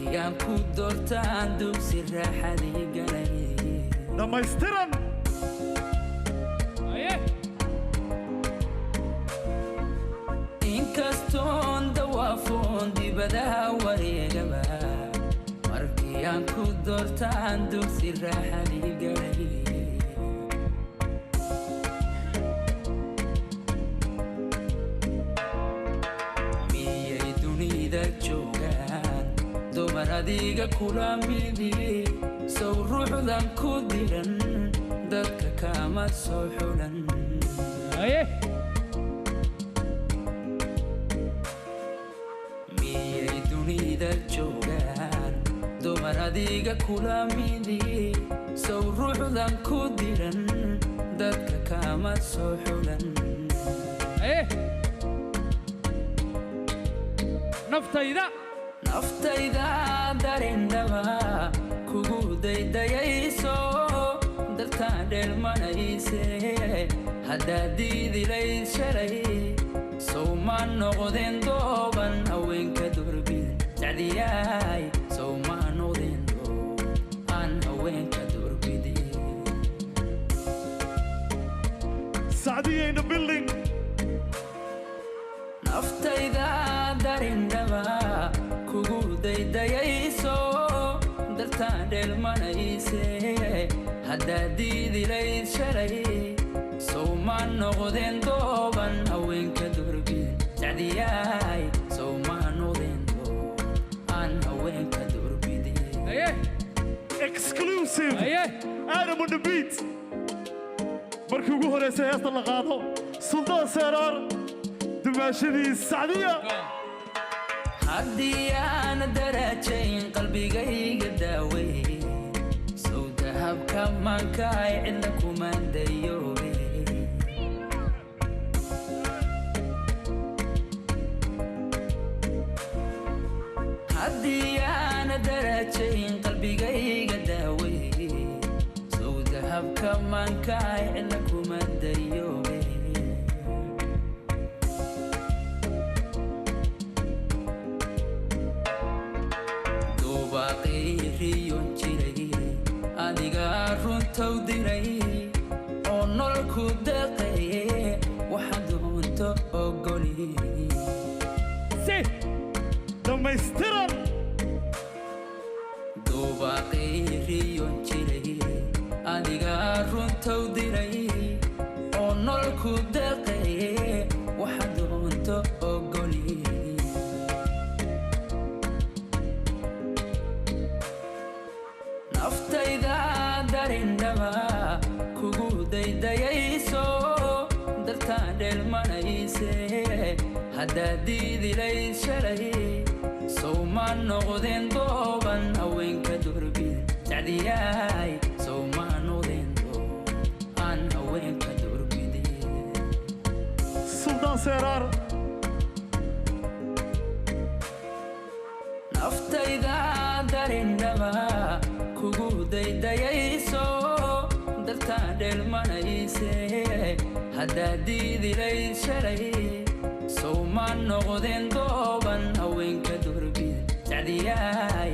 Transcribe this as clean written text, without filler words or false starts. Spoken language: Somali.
Markii aan ku doortaan dugsi raaxadii galay. Dhammaystiran. Haye. Inkastoon dawaafoon dibadaha wareegaba, markii aan ku doortaan dugsi raaxadii galay. Miyay dunida joogaan dumar adiga kula midi? Sow ruuxdan ku diran dadka kama soo xulan. Haye. Miyay dunida joogaan dumar adiga kula midi? Sow ruuxdan ku diran dadka kama soo xulan. Haye, naftayda. Naftayda darindaba kugu daydayayso, daltaan dheelmanayse. Haddaad diidilayd shalay, sow ma noqdeen dooban haweenka doorbidin, Sacdiyaay? Sow ma noqdeen doob aan haweenka doorbidin? Sacdiya in the building. Naftayda darindaba kugu daydayayso, daltaan dheelmanayse. Haddaad diidilayd shalay, sow ma noqdeen dooban haweenka doorbidin, Sacdiyaay? Sow ma noqdeen doob aan haweenka doorbidin? Haye. Exclusive. Haye. Adam on the beat. Markii ugu horeysay heesta la qaado Suldaan Seeraar, dumaashadii Sacdiya. Haddii aan darajayn qalbigayga daawey, sow dahabka maankaay cidna kumaan dayoobe. Haddii aan darajayn qalbigayga daawey, sow dahabka maankaay cidna kumaan dayoobe. Dubaaqii riyon jiray adigaa runtow diray oo nolol ku deeqaye, waxa doonto ogoli. Si. Dhammaystiran. Dubaaqii riyon jiray adigaa runtow diray oo nolol ku deeqaye, waxa doonto ogoli. Naftayda darindaba kugu daydayayso, dartaan dheelmanayse. Haddaad diidilayd shalay, sow ma noqdeen dooban haweenka doorbidin, Sacdiyaay? Sow ma noqdeen doob aan haweenka doorbidin? Suldaan Seeraar. Naftayda darindaba kugu daydayayso, dartaan dheelmanayse. Haddaad diidilayd shalay, sow ma noqdeen dooban haweenka doorbidin, Sacdiyaay?